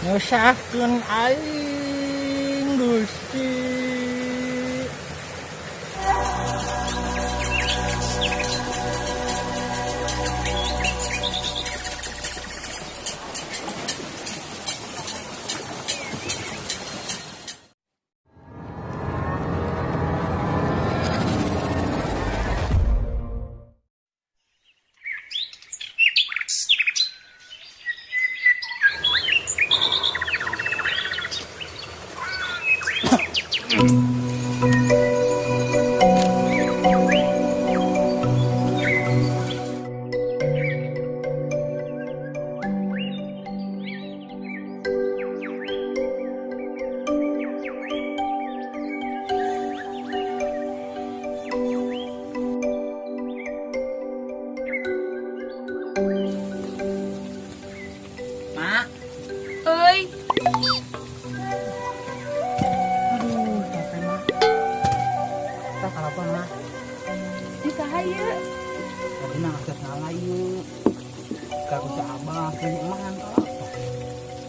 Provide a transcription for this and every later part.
Nyusahkeun aing, Gusti. Mak, Euy, aduh, capek, Mak. Kita kalapa, Mak. Di saha ieu? Tadi mah Asep ngalah yuk. Ka ku si Abah, jeung emak kan kalapa.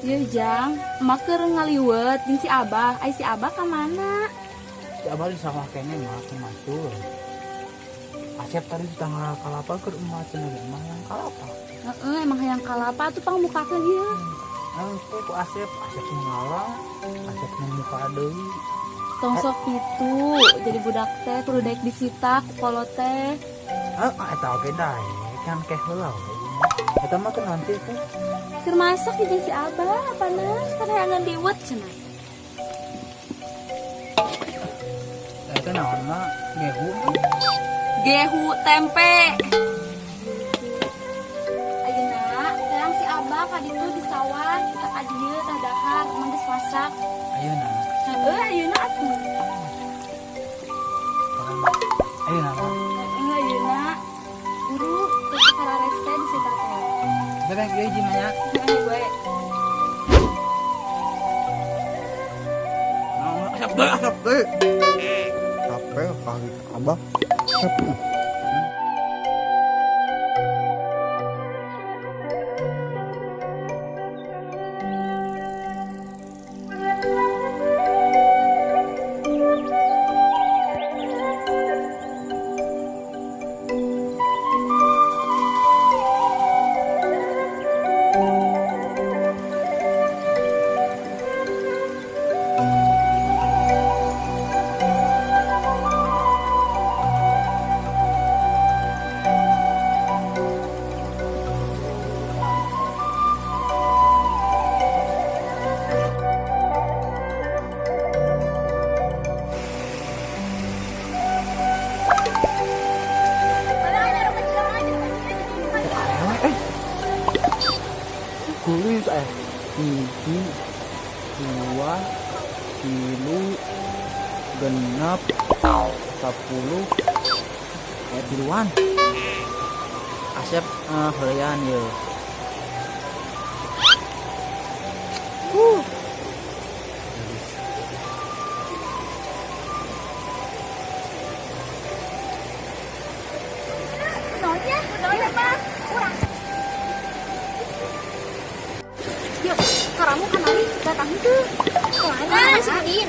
Ieu Jang, emak keur ngaliwet jeung si Abah. Ai si Abah ka mana? Si Abah di sawah kene, Mak, macul. Asep tadi sudah ngalah kalapa keur emak cenah ge emak yang kalapa. Heeh, emang hayang kalapa tuh pangmukakeun ieu. Ah, teh ku Asep, Asep nu ngalah, Asep nu muka deui. Tong sok kitu, jadi budak teh kudu daek disita ku kolot teh. Ah, ah, eta oge daek, kan keh heula we. Eta mah teh nanti teh. Keur masak jeung si Abah, panas kan hayangan diwet cenah. Eta naon, Mak? Gehu. Gehu tempe. Ayeuna terang si Abah ka ditu di sawah, kita ka dieu tah dahar, emang geus masak. Ayeuna. Heeh, ayeuna atuh. Ayeuna, Mak. Heeh, ayeuna. Buru teu kararese di sita teh. Beres ieu hiji mah nya. Heeh, gue. Asep deui, Asep deui. Capek kali Abah. Capek. Eh. Kulis eh. Hiji, dua, tilu, genep, 10, tiluan. Asep heureyan ye. Kunaonnya? Kunaonnya, Pak? Urang. Yuk, karamu kamari datang teu. Kemana? Ah, si Udin.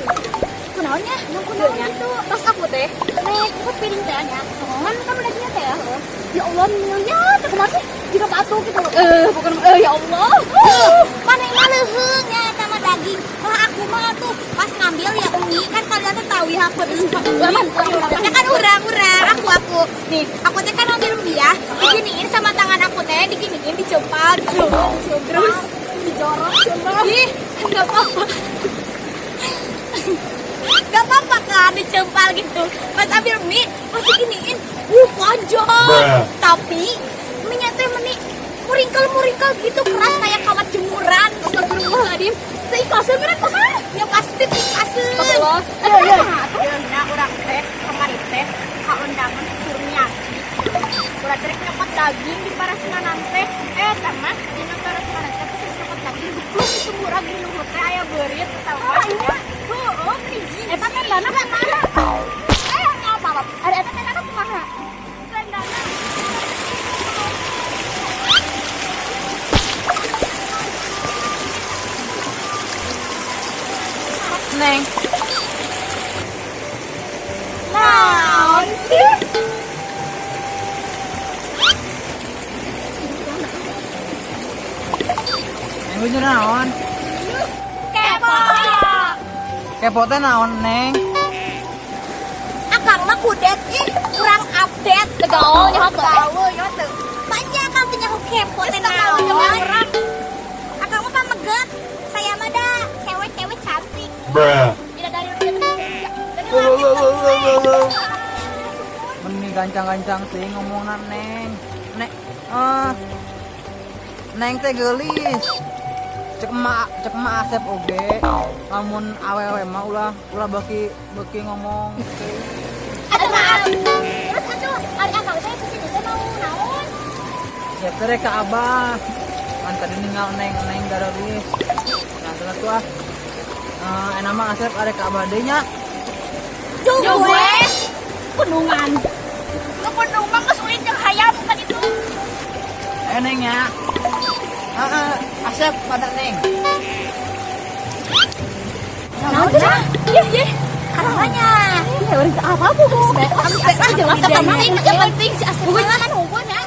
Kunaonnya? Yang kunaon itu? Pas aku teh naik ikut piring teh nya. Kan kamu dagingnya teh ya. Ya Allah, miliar teh kumaha sih? Jika batu gitu. Bukan ya Allah. Mana yang leuheung nya eta mah daging. Wah, aku mah tuh pas ngambil ya umi, kan kalian tuh tahu ya aku tuh suka umi. Ya kan urang-urang aku. Nih, aku teh kan ngambil mie ya. Diginiin sama tangan aku teh, diginiin dicempal, dicempal, terus Dijorok ih, enggak apa-apa. Gak apa-apa kan dicempal gitu. Pas ambil mie, pas diginiin, panjang. Tapi mie-nya teh meni muringkel-muringkel gitu, keras kayak kawat jemuran. Astagfirullahaladzim. Teh ikaseun meureun kumaha? Ya pasti dikaseun. Astagfirullah. Iya, iya. Ya, urang teh kamari teh kaundangan Surmiati. Urang teh nyokot daging di parasmanan teh. Tah mah dina parasmanan teh pas nyokot daging gebluk itu murag di luhur teh aya beurit atawa. Heueuh, meni jijik. Eta tendana kumaha? Nggak apa-apa. Ada eta tendana kumaha? Tendana. Neng? Naon sih? Neng nuju naon? Kepo. Kepo teh naon, Neng? Akang mah kudet ih, kurang update. Teu gaul nyaho teu. Gaul nyaho teu. Banyak akang teh nyaho kepo teh naon. Akang mah pameget. Saya mah da cewek-cewek cantik. Bidadari udah Dari Meni gancang-gancang teh ngomongna Neng. Neng, Neng teh geulis. Cek emak Asep oge. Lamun awewe mah ulah ulah beuki beuki ngomong. Aduh maaf. Terus atuh ari akang teh kesini teh mau naon? Siap teh rek ka Abah. Kan tadi ninggal Neng, Neng garelis. Nah, terus tuh ah. Enak mah Asep arek ka Abah deui nya. Gue Gunungan. Lu gunung mah geus ulin jeung hayam kan itu. Ayo Neng ya. Heeh, Asep pada Neng. Naon teh? Yeh, yeh. Katanya. Iya, urang teu apa bu. Si Asep jelas kata mah. Yang penting si Asep Bukan kan hubungan ya.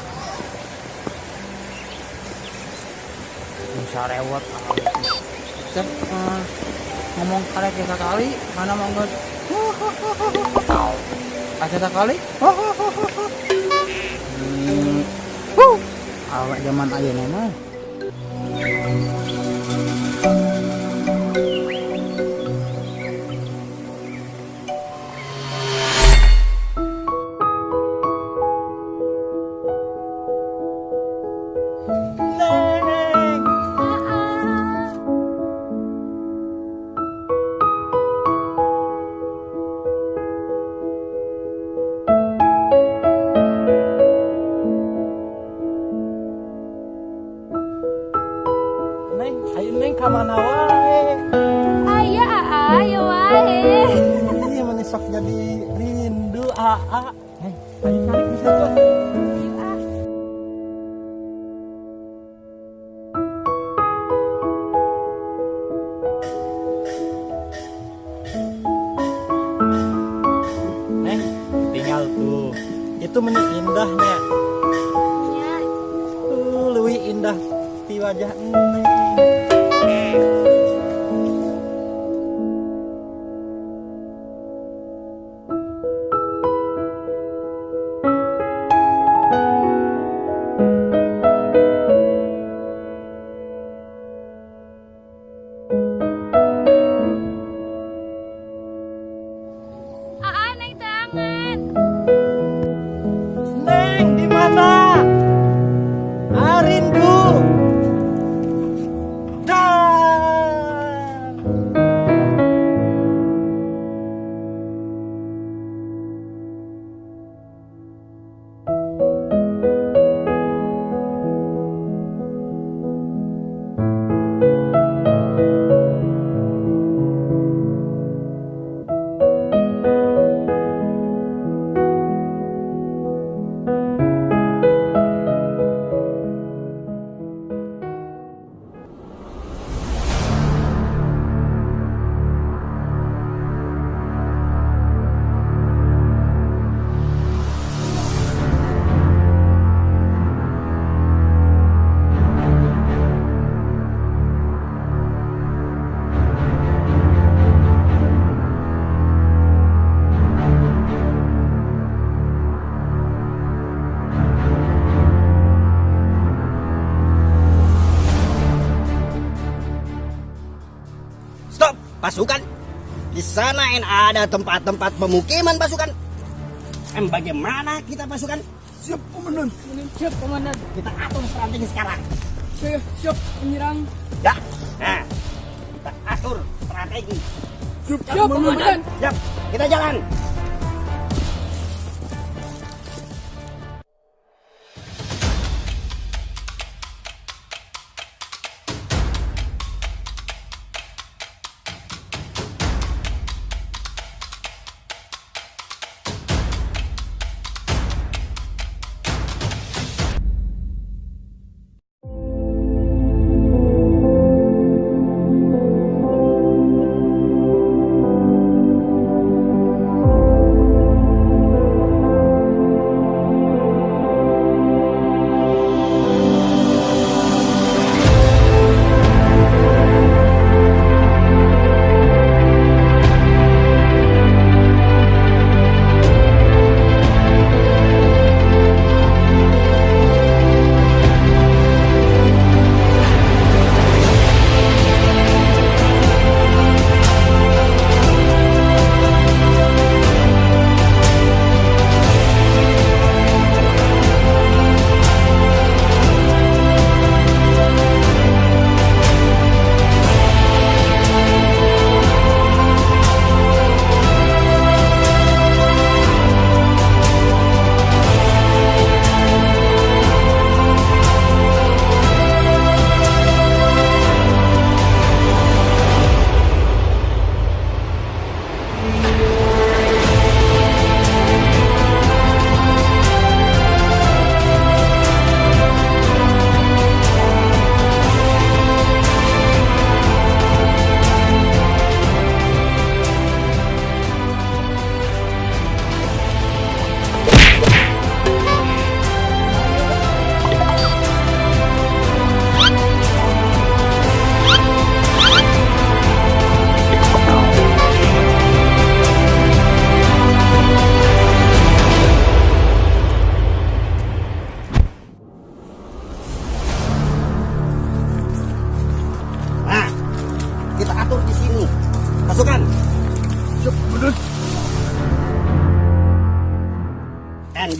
Bisa rewot. Asep ngomong karek sekali, mana mau nggak? Kasih sekali. Huh. Awak zaman ayeuna mah. Neng. Neng, ayo Neng ka mana wae? Aya, ayo wae. Iya, meni sok jadi rindu aa. Neng, ayo cari di situ. Neng, tinggal tuh. Itu meni indahnya. Tuh, lebih indah di wajah Neng. Aa, neng tangan. Neng, di mana? Ah, rindu. Dan. Stop, pasukan. Di sana ada tempat-tempat pemukiman pasukan. Bagaimana kita pasukan? Siap, komandan. Siap, komandan. Kita atur strategi sekarang. Saya siap menyerang. Ya. Nah, kita atur strategi. Siap, komandan. Siap, kita jalan.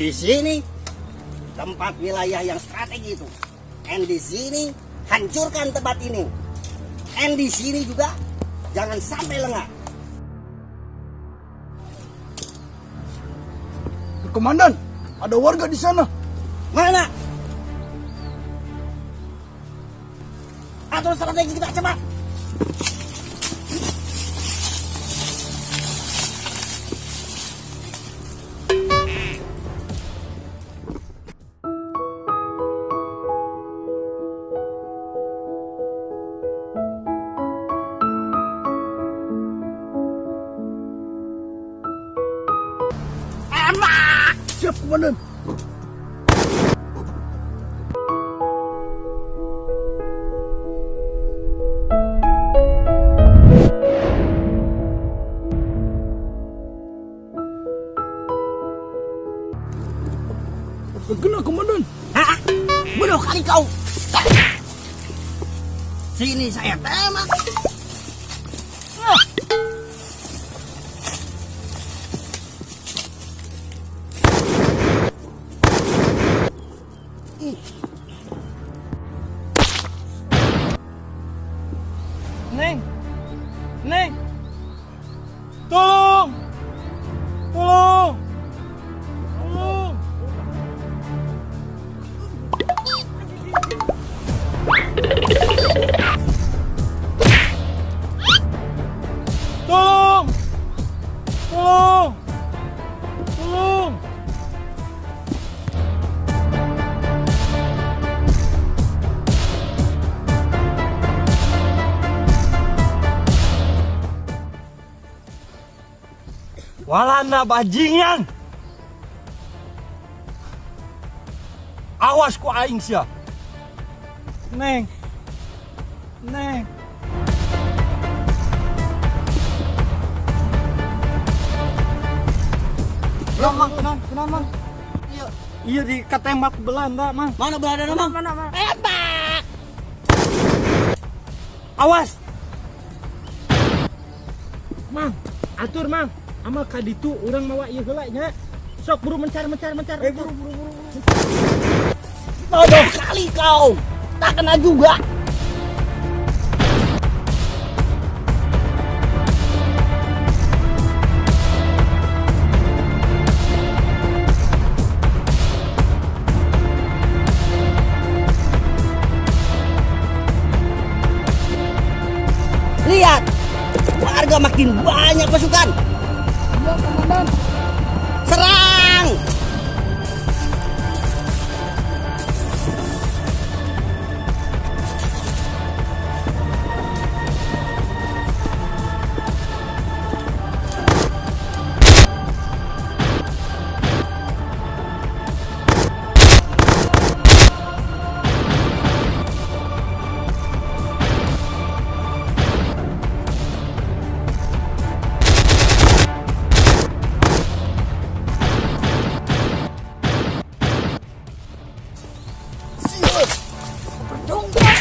Di sini tempat wilayah yang strategi itu. And di sini hancurkan tempat ini. And di sini juga jangan sampai lengah. Komandan, ada warga di sana. Mana? Atur strategi kita cepat. Siap, Komandan. Kena, Komandan. Hah? Bodoh kali kau. Sini saya tembak. Neng. Neng. Tolong. Tolong. Tolong. Tolong. Tolong. Tolong. Walanda bajingan. Awas ku aing sia. Neng. Neng. Ya, Mang, tenang, tenang, Mang. Iya, iya diketembak Belanda, Mang. Mana Belanda, Mang? Mana, mana? Awas. Mang, atur, Mang. Amal kaditu urang mawa ieu heula nya. Sok buru mencar mencar mencar. Eh, buru buru buru. Bodoh kali kau. Tak kena juga. Lihat, warga makin banyak pasukan. Iya, Komandan. Serang! Siap! Berjumpa!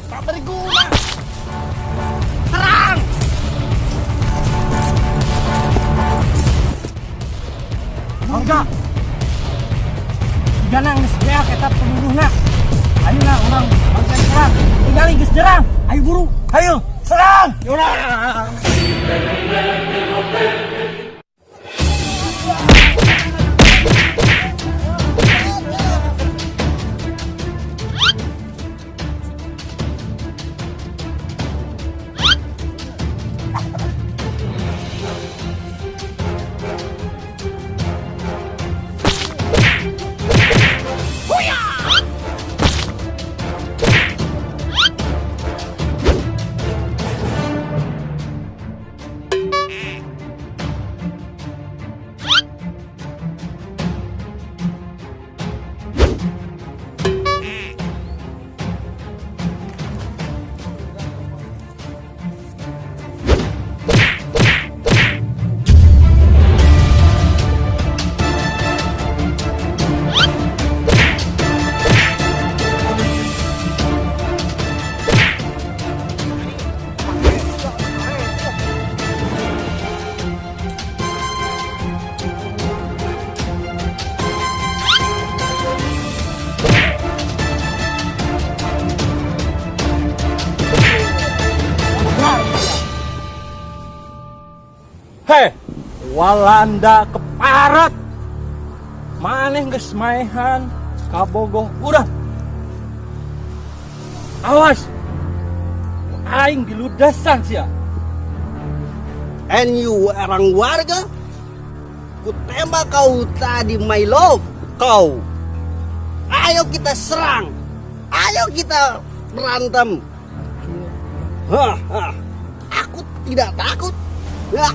Tak berguna! Serang! Warga. Jigana geus beak eta pembunuhna. Ayo lah urang bangsa serang. Tinggali geus nyerang. Ayo buru. Ayo serang. Urang. Heh, Walanda keparat. Maneh geus maehan kabogoh urang. Awas. Aing diludasan sia. And you orang warga, ku tembak kau tadi, my love. Kau. Ayo kita serang. Ayo kita berantem. Hah, hah. Aku tidak takut. Ya.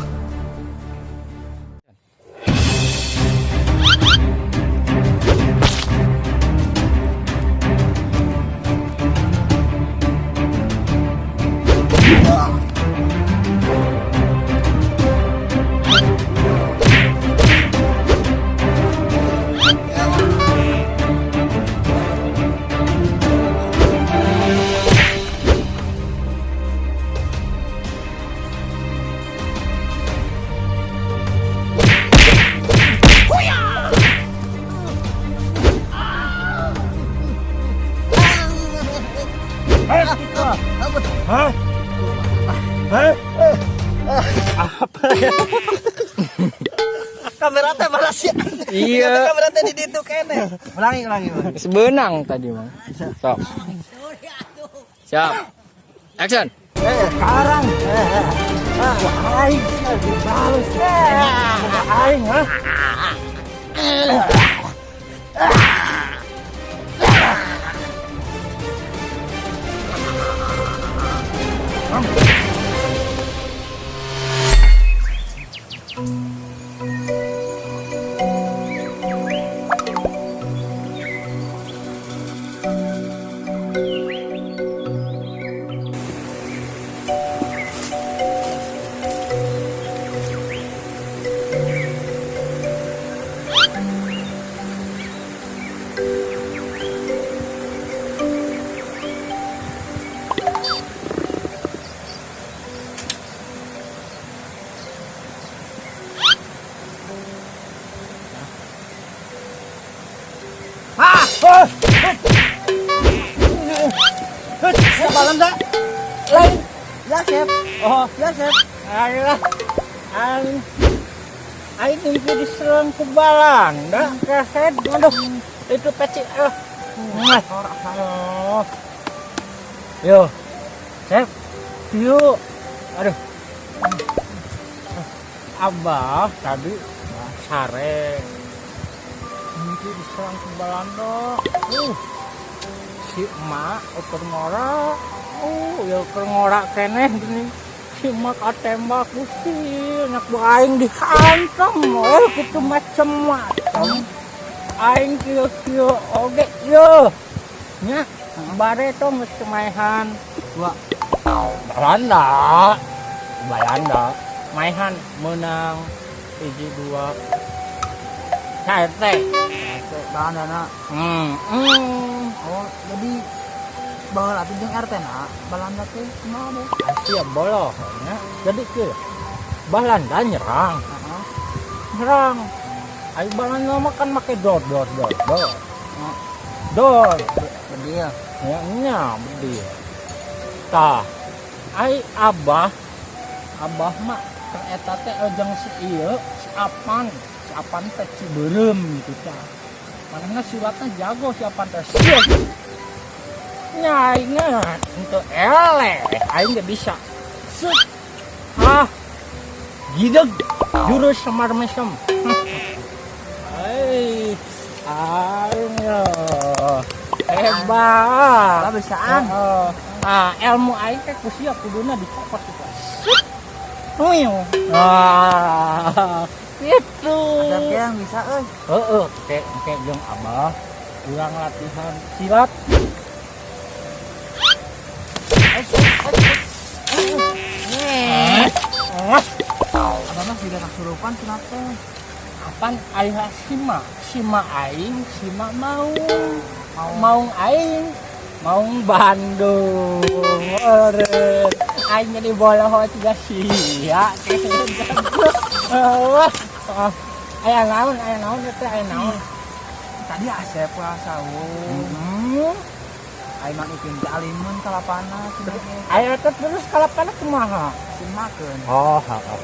Heh, hah? Heh? Apa ya? Kamera teh mana sih? Iya. Kamera teh di ditu keneh. Ulangi, ulangi, ulangi. Sebenang tadi, Mang. Sok. Siap. Action. Sekarang wah, aing sia dibales. Aing, hah? Ah! Siapa Walanda? Lain. Ya, Chef. Oh, Ya, Chef. alah. Aing aing mimpi diserang ku Balanda, kehed. Aduh, itu peci. Ah. Mwah. Aduh. Yo. Chef. Yuk. Aduh. Abah tadi sare. Mimpi diserang ku Balanda. Si emak ukur ngora. Ya ukur ngora keneh gini. Si emak katembak Gusti, anak buah aing dihantam. Oh, gitu macem-macem. Aing kieu-kieu oge ye. Nya, bare tong geus maehan. Dua. Balanda. Balanda. Maehan menang 1-2. Saya teh. Balanda na. Oh, jadi baheula atuh jeung RT na Balanda teh kumaha deh? Siap boloh nya. Jadi kieu. Balanda nyerang. Heeh. Nyerang. Ayo Balanda mah kan make dor dor dor dor. Dor. Bedil. Ya nya bedil. Tah. Ai abah abah mah teh eta teh jeung si ieu, si Apan, si Apan teh Cibeureum gitu tah. Manehna silatna jago si Apan teh. Siap. Nya aing henteu eleh, aing ge bisa. Sut. Ah. Gideg jurus Semar Mesem. Ai, aing yo. Hebat. Lah bisaan. Heeh. Ah, ilmu aing teh ku sia kuduna dicopot gitu. Sut. Uyuh. Ah, gitu. Ada yang bisa euy. Heeh, ke jeung abah urang latihan silat. Abah mah juga kasurupan kenapa? Apan ayah sima, sima aing, sima maung. Maung aing, maung Bandung. Ore, aing jadi boloho juga sia. Wah, aya naon, aya naon teh, aya naon. Tadi Asep lah sawung. Aing Mang Ipin teh alimun kalapana cenah ge. Aya teh terus kalapana kumaha? Simakeun. Oh, heeh.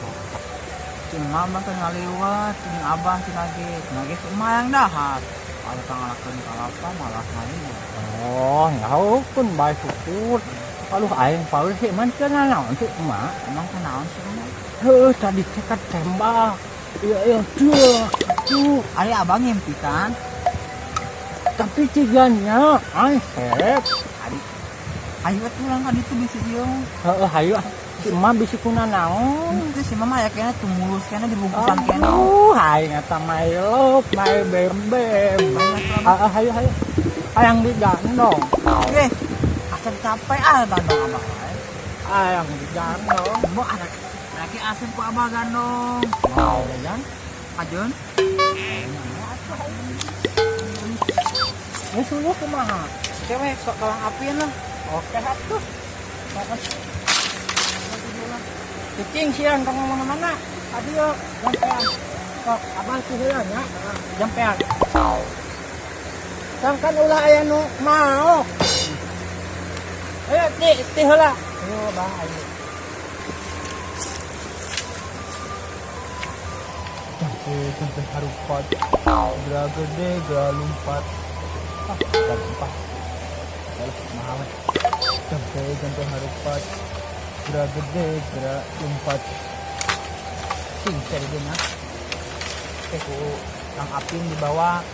Si emak mah teh ngaliwat, jeung abah cenah ge. Cenah ge si emak yang dahar. Aya pangalakeun kalapa malah ngaliwat. Oh, ya pun bae syukur. Aduh aing paul sih man teu nanaon sih emak. Emang kunaon sih emak? Heuh, tadi teh kan tembak. Iya, iya, tuh, tuh. Ari abah ngimpi kan? Tapi ciganya Asep. Ari ayo atuh urang ka ditu bisi ieu. Heeh, hayu ah. Si emak bisi kuna naon. Itu si mama ya kayaknya tuh mulus kayaknya dibungkusan kayaknya. Aduh, aing eta my love, my bebem. Heeh, hayu hayu. Hayang digandong. Oke, Asep capek ah gandong abah. Hayang digandong. Mbok anak laki Asep ku abah gandong. Mau jajan? Ajun, Ini suluh kumaha? cewek sok kalang apian lah. Oke atuh. Cicing siang kamu mana-mana. Tadi yo jampean. Sok abah tuh heula nya. Jampean. Sangkan ulah aya nu mau. Ayo ti ti heula. Ayo abah ayo. Sampai sampai harupat. Geura gede, geura lumpat. Ah, geura lumpat. Yalah, mahal. Sampai sampai harupat. Geura gede, geura lumpat. Sing cari dia nah. Oke, ku Kang Apin dibawa.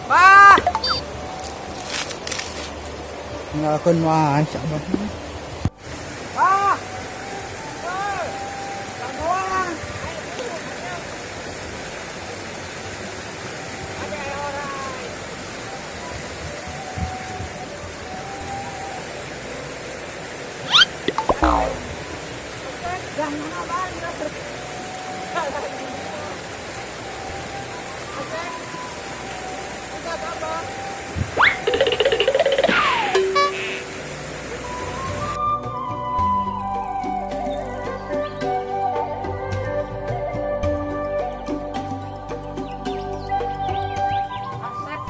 Bah! Tinggalkeun wae si abah. Bah! Hei! Jagoan! Ada orang. Jangan abah, Abah. Asep.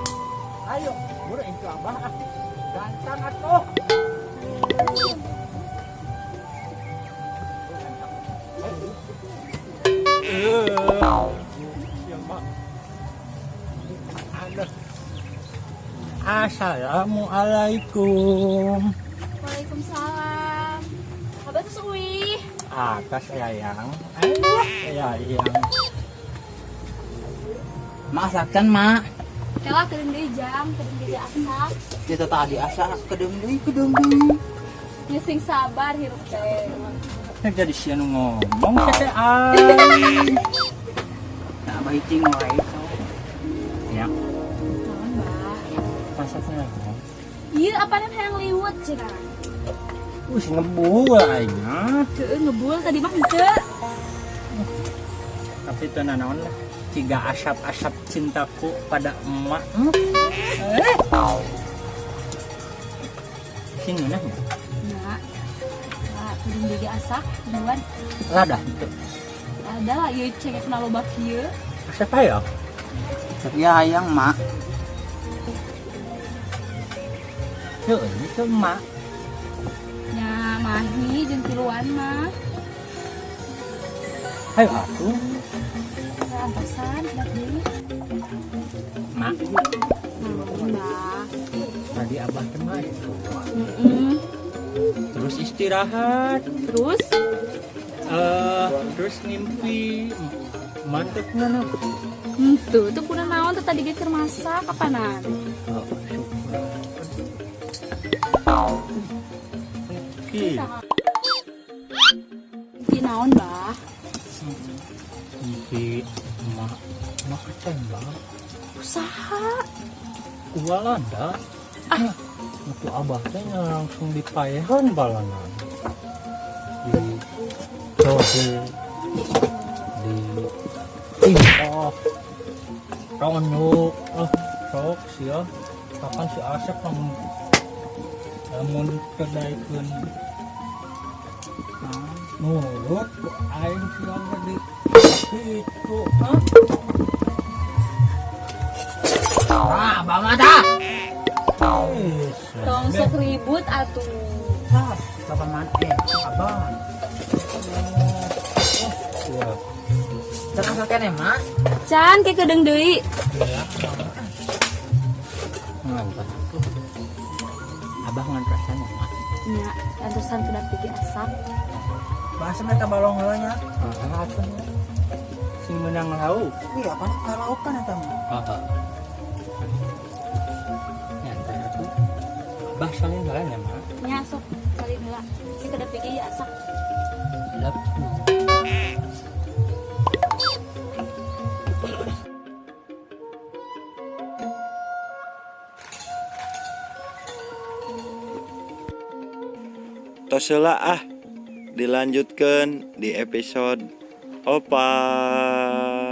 Ayo, buru itu abah ah. Ganteng atuh. Assalamualaikum. Waalaikumsalam. Abah tuh suwi. Atas ayang. Ayah, ayang. Mak asakan mak. Kela kedeung deui jam, kedeung deui asak. Kita tadi asa kedeung deui, kedeung deui. Ya sing sabar hirup teh. Jadi sia nu ngomong teh aing. Nah, abah cing wae so. Ya, Naon, Bah? masaknya. Ieu apaan hayang liwet cenah. Wih, ngebul aing ah. Heueuh ngebul tadi mah henteu. Tapi itu nanaon lah. Tiga asap-asap cintaku pada emak. Eh. Sing ngeunah nya? Nah. Nah, kedeung deui asak, tungguan. Lada itu. Ada lah ieu cengek na loba kieu. Siapa ya? Ya hayang mak. Heuh, itu emak. Nya mahi jeung tiluan mah. Ayo atuh. Antosan dak deui. Mak, Naon, Bah? tadi abah teh mah itu. Heeh. Terus istirahat. Terus Terus ngimpi mantep nana. Henteu, teu kuna naon teh tadi ge keur masak kapanan? Oh, syukur. Oke. Mimpi naon, Bah? Mimpi emak, emak ketembak. Usaha. Ku Walanda. Ah, itu abah teh langsung dipaehan balana. Di di di timpoh ronyo, oh sok sia kapan si Asep lamun kedaikeun nurut ku aing sia di situ, hah? Ah, abah mah tah. Tong sok ribut atuh. Tah, bapak man eh, abah. Iya. Can asal keneh, Mak. Can kayak kedeung deui. Ngantos atuh. Abah ngantosan ya, Mak. Nya, antosan kedap gigi asak. Bahasa mereka balong heula nya. Ah, atuh. Sing menang lauk. Wih, apa laukan eta mah? Heeh. Nyantai atuh. Abah salin heula nya, Mak. Nya sok salin heula. Kayak kedap gigi asak. Lep. Tos heula ah, dilanjutkan di episode 4.